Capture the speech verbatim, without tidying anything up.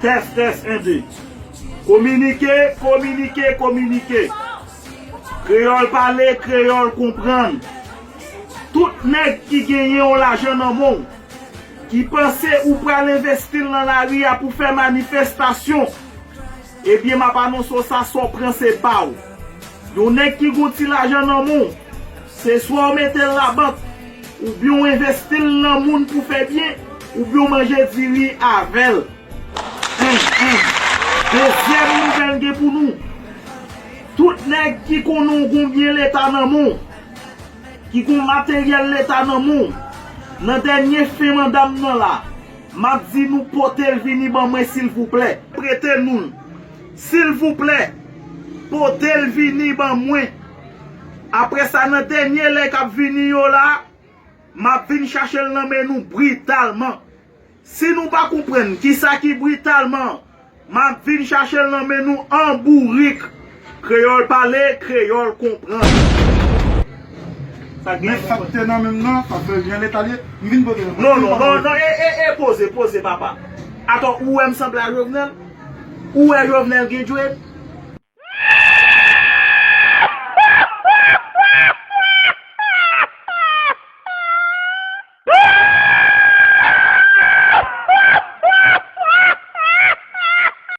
Tès, tès, en, de. Kominike, kominike, kominike. Kreyòl pale, kreyòl konprann. Tout nèg ki genyen yon lajan nan men w, ki panse ou pral envesti l nan lari a pou fè manifestasyon, ebyen, m ap anonse w sa, sa w pran se pa w. Yon nèg ki gon ti lajan nan men w, se swa w mete l labank, oubyen w envesti l nan moun pou fè byen, oubyen w manje diri avè l. En, en. Dezyèm nouvèl gen pou nou. Tout nèg ki konnen w gon byen leta nan men w, ki gon materyèl leta nan men w, nan dènye fen manda m nan la, m ap di nou pote l vini ban mwen silvouplè. Prete nou l. Silvouplè, pote l vini ban mwen. Apre sa, nan dènye lè k ap vini yo la, m ap vin chache l nan men nou britalman. Si nou pa konprann kisa ki britalman, m ap vin chache l nan men nou an bourik. Kreyòl pale, kreyòl konprann. Sa gen. Men sa k te nan men m nan, sa fè l jan leta l ye. M vin pote l. Non, non, non, non, e, e, e, poze, poze, papa. Atò, ou wè m sanble a Jovenel? Ou wè Jovenel gen dread?